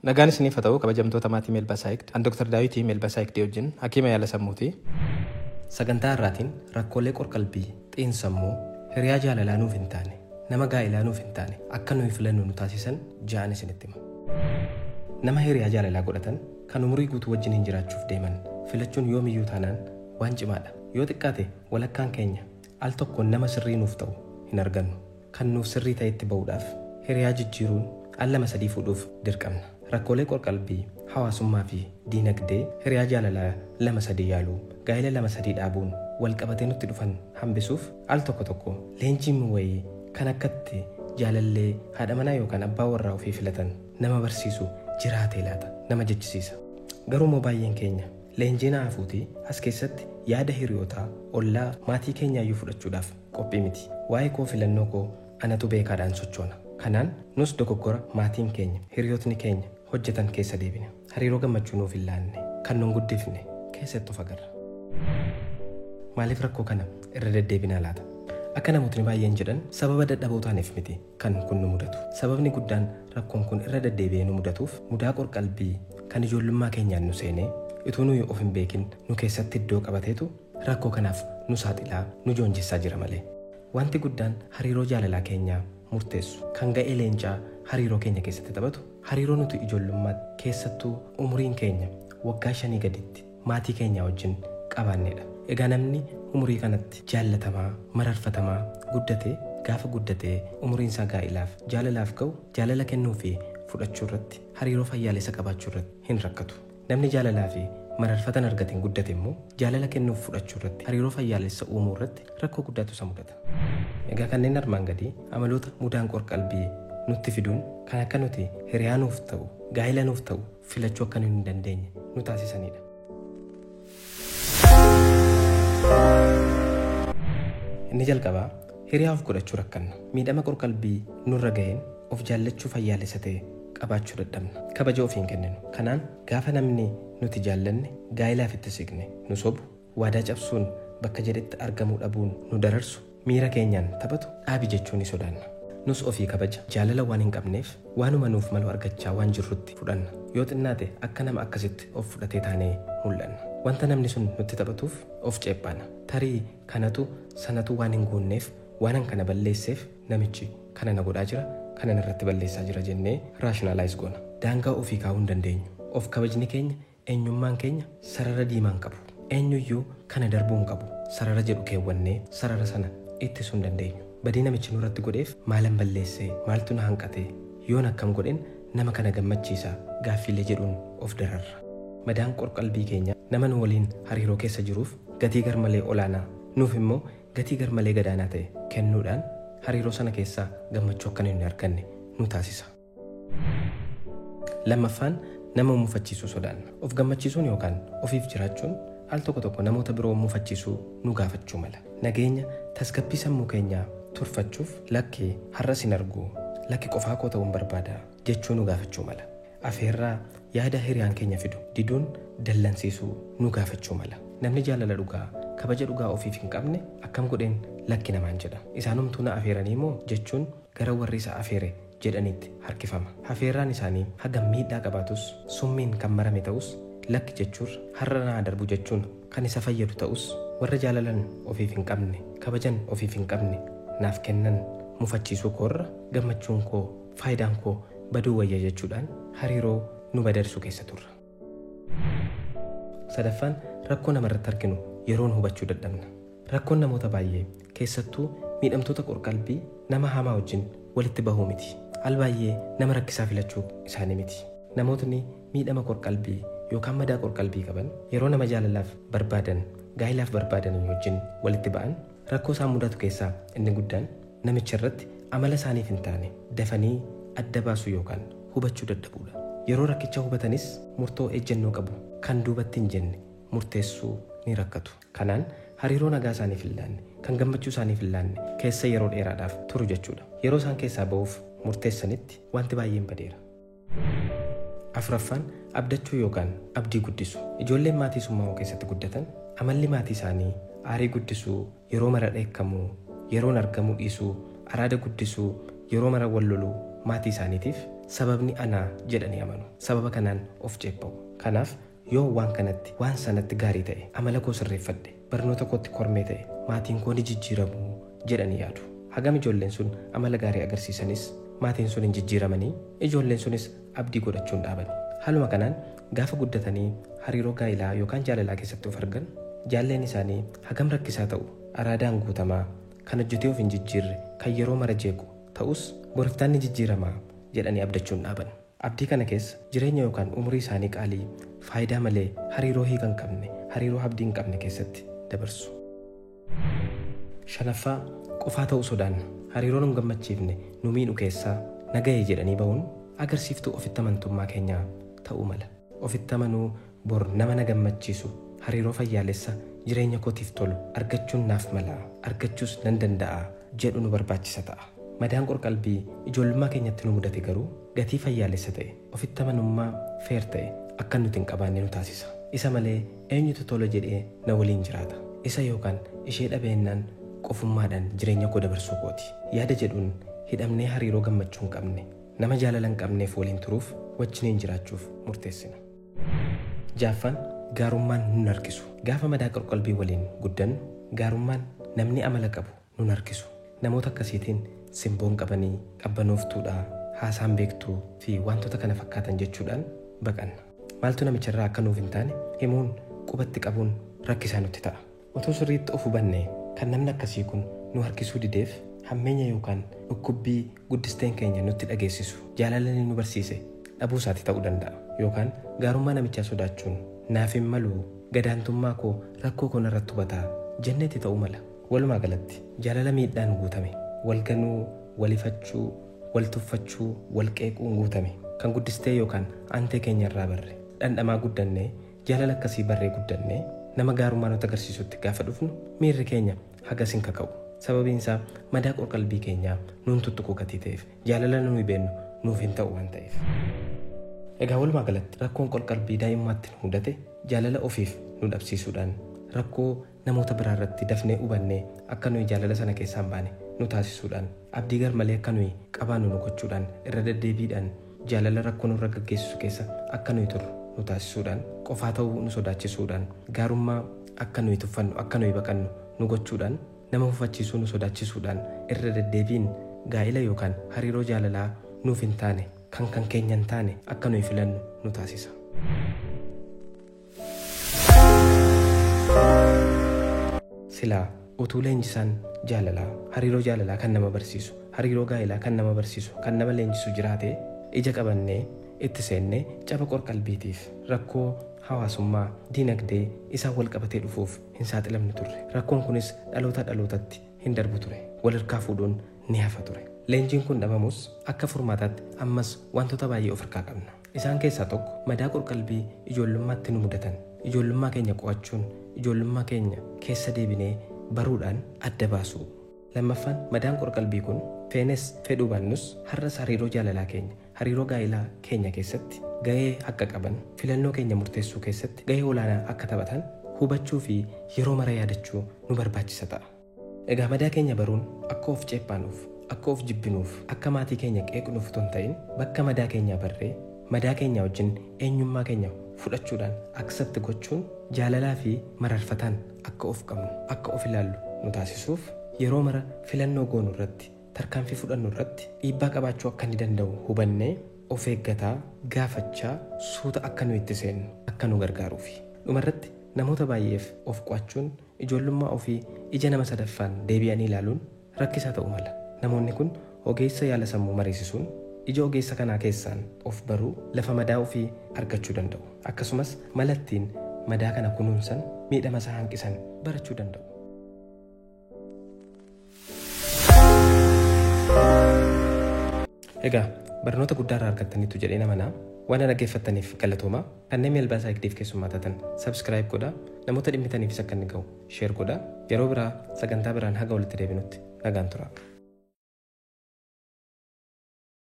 Nagaan isiniif haa ta'u kabajamtoota maatii Meelbaa Saayikd. An Dr. Daawitii Meelbaa Saayikdii wajjin hakiima yaala sammuuti. Sagantaa har'aatiin rakkoolee qorqalbii, xiinsammuu, hiriyaa jaalalaa nuuf hin taane, nama gaa'ilaa nuuf hin taane akka nuyi filannu nu taasisan ja'an isinitti hima. Nama hiriyaa jaalalaa godhatan kan umurii guutuu wajjin hin jiraachuuf deeman filachuun yoomiyyuu taanaan waan cimaadha. Yoo xiqqaate walakkaan keenya al tokkoon nama sirrii nuuf ta'u hin argannu. Kan nuuf sirrii ta'etti ba'uudhaaf hiriyaa jijjiiruun al lama sadii fuudhuuf dirqamna. Rakkoolee qorqalbii, hawaasummaa fi diinagdee hiriyaa jaalalaa lama sadii yaaluu, gaa'ela lama sadii dhaabuun wal qabatee nutti dhufan hambisuuf al tokko tokko leenjiin wayii kan akkatti jaalallee haadha manaa yookaan abbaa warraa ofii filatan nama barsiisu jiraatee laata nama jechisiisa. Garuu immoo baay'een keenya leenjii na hafuutii as keessatti yaada hiriyootaa, ollaa, maatii keenyaayyuu fudhachuudhaaf qophii miti. Waa'ee koo filannoo koo anatu beekaadhaan sochoona. Kanaan nus dogoggora maatiin keenya, hiriyootni keenya hojjetan keessa deebina. Hariiroo gammachuu nuuf hin laanne, kan nun guddifne keessatti of agarra. Maaliif rakkoo kana irra deddeebinaa laata? Akka namootni baay'een jedhan sababa dadhaboo taaneef miti kan kun nu mudatu. Sababni guddaan rakkoon kun irra deddeebi'ee nu mudatuuf mudaa qorqalbii kan ijoollummaa keenyaan nu seenee utuu nuyi of hin beekin nu keessatti iddoo qabateetu rakkoo kanaaf nu saaxilaa nu joonjessaa jira malee. Wanti guddaan hariiroo jaalalaa keenyaa murteessu kan ga'ee leencaa hariiroo keenya keessatti taphatu hariiroo nuti ijoollummaatti keessattuu umuriin keenya waggaa 5 gaditti maatii keenya wajjin qabaannedha. Egaa namni umurii kanatti jaallatamaa, mararfatamaa guddatee gaafa guddatee umuriin isaa gaa'ilaaf jaalalaaf ga'u jaalala kennuu fi fudhachuu irratti hariiroo fayyaalessa qabaachuu irratti hin rakkatu. Namni jaalalaa fi mararfatan argateen guddate immoo jaalala kennuuf fudhachuu irratti hariiroo fayyaalessa uumuu irratti rakkoo guddaatu isa mudata. Egaa kanneen armaan gadii amaloota mudaan qorqalbii nutti fiduun kan akka nuti hiriyaa nuuf ta'u, gaa'ila nuuf ta'u filachuu akka nuyi hin dandeenye nu taasisanidha. Inni jalqabaa hiriyaa of godhachuu rakkanna. Miidhama qorqalbii nurra ga'een of jaallachuu fayyaalessa ta'e qabaachuu dadhabna. Kabaja ofiin kenninu. Kanaan gaafa namni nuti jaallanne gaa'ilaaf itti siqne nu sobu, waadaa cabsuun bakka jedhetti argamuu dhabuun nu dararsu, miira keenyaan taphatu dhaabi jechuu ni sodaanna. Nus ofii kabaja jaalala waan hin qabneef waanuma nuuf malu argachaa waan jirrutti fudhanna. Yoo xinnaate akka nama akkasitti of fudhatee taanee mul'anna. Wanta namni sun nutti taphatuuf of ceephaana. Tarii kanatu sanatu waan hin guunneef waanan kana balleesseef namichi kana na godhaa jira, kana narratti balleessaa jira jennee raashinaalaayiz goona. Daangaa ofii kaa'uu hin dandeenyu. Of kabajni keenya eenyummaan keenya sarara diimaa hin qabu. Eenyuyyuu kana darbuu hin qabu. Sarara jedhu keewwannee sarara sana ittisuu hin dandeenyu. Badii namichi nurratti godheef maalan balleessee, maaltu na hanqatee, yoon akkam godhen nama kana gammachiisa gaaffiilee jedhuun of dararra. Madaan qorqalbii keenya nama nu waliin hariiroo keessa jiruuf gatii garmalee olaanaa nuuf immoo gatii garmalee gadaanaa ta'e kennuudhaan hariiroo sana keessaa gammachuu akka nuyi hin arganne nu taasisa. Lammaffaan nama mufachiisuu sodaanna. Of gammachiisuun yookaan ofiif jiraachuun al tokko tokko namoota biroo mufachiisuu nu gaafachuu mala. Nageenya tasgabbii sammuu keenyaa turfachuuf lakki har'a sin argu, lakki qofaa koo ta'uun barbaada jechuu nu gaafachuu mala. Afeerraa yaada hiriyaan keenya fidu diduun dallansiisuu nu gaafachuu mala. Namni jaalala dhugaa kabaja dhugaa ofiif hin qabne akkam godheen lakki namaan jedha. Isaanumtuu na afeeranii moo jechuun gara warri isa afeere jedhanitti harkifama. Afeerraan isaanii hagam miidhaa qabaatus summiin kan marame ta'us lakki jechuurra har'a naa darbu jechuun kan isa fayyadu ta'us warra jaalalan ofiif hin qabne, kabajan ofiif hin qabne naaf kennan mufachiisuu koorra gammachuun koo faayidaan koo baduu wayya jechuudhaan hariiroo nu badarsu keessa turra. Sadaffaan rakkoo namarratti arginu yeroon hubachuu dadhabna. Rakkoon namoota baay'ee keessattuu miidhamtoota qorqalbii nama hamaa wajjin walitti bahuu miti. Al baay'ee nama rakkisaa filachuu isaanii miti. Namootni miidhama qorqalbii yookaan madaa qorqalbii qaban yeroo nama jaalalaaf barbaadan, gaa'ilaaf barbaadan wajjin walitti ba'an rakkoo isaan mudatu keessaa inni guddaan namicha irratti amala isaaniif hin taane dafanii adda baasuu yookaan hubachuu dadhabuudha. Yeroo rakkicha hubatanis murtoo ejjennoo qabu kan duubatti hin jenne murteessuu ni rakkatu. Kanaan hariiroo nagaa isaaniif hin laanne, kan gammachuu isaaniif hin laanne keessa yeroo dheeraadhaaf turu jechuudha. Yeroo isaan keessaa ba'uuf murteessanitti wanti baay'een badeera. Afuraffaan abdachuu yookaan abdii guddisu. Ijoolleen maatii summaa'oo keessatti guddatan amalli maatii isaanii aarii guddisuu, yeroo mara dheekkamuu, yeroon argamuu dhiisuu, araada guddisuu, yeroo mara wal loluu, maatii isaaniitiif sababni anaa jedhanii amanu. Sababa kanaan of ceepha'u. Kanaaf yoo waan kanatti waan sanatti gaarii ta'e, amala koo sirreeffadhe, barnoota kootti kormee ta'e, maatiin koo ni jijjiiramu jedhanii yaadu. Hagam ijoolleen sun amala gaarii agarsiisanis maatiin sun hin jijjiiramanii, ijoolleen sunis abdii godhachuun dhaaban. Haaluma kanaan gaafa guddatanii hariiroo gaa'ilaa yookaan jaalalaa keessatti of argan, jaalleen isaanii hagam rakkisaa ta'u, araadaan guutamaa, kan hojjetee of hin jijjiirre, kan yeroo mara jeequ ta'us boriftaan ni jijjiiramaa jedhanii abdachuun dhaaban. Abdii kana keessa jireenya yookaan umurii isaanii qaalii faayidaa malee hariiroo hiika hin qabne, hariiroo abdii hin qabne keessatti dabarsu. Shanaffaa, qofaa ta'uu sodaanna. Hariiroo nu gammachiifne nu miidhu keessaa nagahee jedhanii bahuun agarsiiftuu ofitti amantummaa keenyaa ta'uu mala. Ofitti amanuu bor nama na gammachiisu, hariiroo fayyaalessa jireenya kootiif tolu argachuun naaf mala, argachuus nan danda'a jedhu nu barbaachisa ta'a. Madaan qorqalbii ijoollummaa keenyatti nu mudate garuu gatii fayyaalessa ta'e, ofitti amanummaa feer ta'e akka nuti hin qabaanne nu taasisa. Isa malee eenyutu tola jedhee na waliin jiraata? Isa yookaan ishee dhabeennaan qofummaadhaan jireenya koo dabarsuu kooti. Yaada jedhuun hidhamnee hariiroo gammachuu hin qabne, nama jaalala hin qabneef waliin turuuf, wajjiniin jiraachuuf murteessina. Jaaffaan, gaarummaan nun harkisu. Gaafa madaa qorqalbii waliin guddannu gaarummaan namni amala qabu nun harkisu. Namoota akkasiitiin simboon qabanii, qabbanooftuudhaa, haasaan beektuu fi wantoota kana fakkaatan jechuudhaan baqanna. Maaltu namicharraa akka nuuf hin taane himuun qubatti qabuun rakkisaa nutti ta'a. Otoo sirriitti of hubanne kan namni akkasii kun nu harkisuu dideef hammeenya yookaan dhukkubbii guddisteen keenya nutti dhageessisu, jaalala inni nu barsiise dhabuu isaati ta'uu danda'a. Yookaan gaarummaa namichaa sodaachuun naaf hin malu, gadaantummaa koo, rakkoo koo narratti hubataa jenneetti ta'uu mala. Walumaa galatti jaalala miidhaan guutame, wal ganuu, wal ifachuu, wal tuffachuu, wal qeequun guutame kan guddistee yookaan aantee keenya irraa barre dhandhamaa guddannee, jaalala akkasii barree guddannee nama gaarummaa nutti agarsiisutti gaafa dhufnu miirri keenya hagas hin kaka'u. Sababiin isaa madaa qorqalbii keenyaa nuun tuttuquu gatii ta'eef, jaalala nuyi beennu nuuf hin ta'u waan ta'eef. Egaa walumaa galatti rakkoon qorqalbii daa'immaatti nu mudate jaalala ofiif nu dhabsiisuudhaan, rakkoo namoota biraa irratti dafnee hubannee akka nuyi jaalala sana keessaa hin baane nu taasisuudhaan, abdii garmalee akka nuyi qabaannu nu gochuudhaan, irra deddeebiidhaan jaalala rakkoo nurra gaggeessisu keessa akka nuyi turru nu taasisuudhaan, qofaa ta'uu nu sodaachisuudhaan, gaarummaa akka nuyi tuffannu, akka nuyi baqannu nu gochuudhaan, nama hufachiisuu nu sodaachisuudhaan, irra deddeebiin gaa'ila yookaan hariiroo jaalalaa nuuf hin taane, kan keenya hin taane akka nuyi filannu nu taasisa. Silaa utuu leenjisaan jaalalaa, hariiroo jaalalaa kan nama barsiisu, hariiroo gaa'ilaa kan nama barsiisu, kan nama leenjisu jiraate, ija qabannee itti seennee caba qorqalbiitiif rakkoo hawaasummaa, diinagdee isaan wal qabatee dhufuuf hin saaxilamne turre. Rakkoon kunis dhaloota dhalootatti hin darbu ture. Wal harkaa fuudhuun ni hafa ture. Leenjiin kun dhabamus akka furmaataatti ammas wantoota baay'ee of harkaa qabna. Isaan keessaa tokko madaa qorqalbii ijoollummaatti nu mudatan, ijoollummaa keenya qo'achuun, ijoollummaa keenya keessa deebinee baruudhaan adda baasuu. Lammaffaan, madaan qorqalbii kun feenes fedhuu baannus har'as hariiroo jaalalaa keenya, hariiroo gaa'ilaa keenya keessatti gahee akka qaban, filannoo keenya murteessuu keessatti gahee olaanaa akka taphatan hubachuu fi yeroo mara yaadachuu nu barbaachisa ta'a. Egaa madaa keenya baruun akka of ceephaanuuf, akka of jibbinuuf, akka maatii keenya qeeqnuuf otoo hin ta'in, bakka madaa keenyaa barree madaa keenya wajjin eenyummaa keenya fudhachuudhaan accept gochuun jaalalaa fi mararfataan akka of qabnu, akka of ilaallu nu taasisuuf, yeroo mara filannoo goonu irratti, tarkaanfii fudhannu irratti dhiibbaa qabaachuu akka inni danda'u hubannee of eeggataa, gaafachaa suuta akka nu itti seennu akka nu gargaaruufi. Dhumarratti namoota baay'eef of qo'achuun, ijoollummaa ofii ija nama sadaffaan deebi'anii ilaaluun rakkisaa ta'uu mala. Namoonni kun ogeessa yaala sammuu mariisisuun ija ogeessa kanaa keessaan of baruu, lafa madaa ofii argachuu danda'u. Akkasumas mala ittiin madaa kana kunuunsan, miidhama isaa hanqisan barachuu danda'u. Egaa barnoota guddaa irraa argattaniitu jedhee namanaa. Waan dhaggeeffattaniif galatoomaa. Kanneen Meelbaa Saayikdiif keessummaa taatan subscribe godhaa. Namoota dhimmitaniifis akka inni ga'u share godhaa. Yeroo biraa sagantaa biraan haga walitti deebinutti nagaan turaa.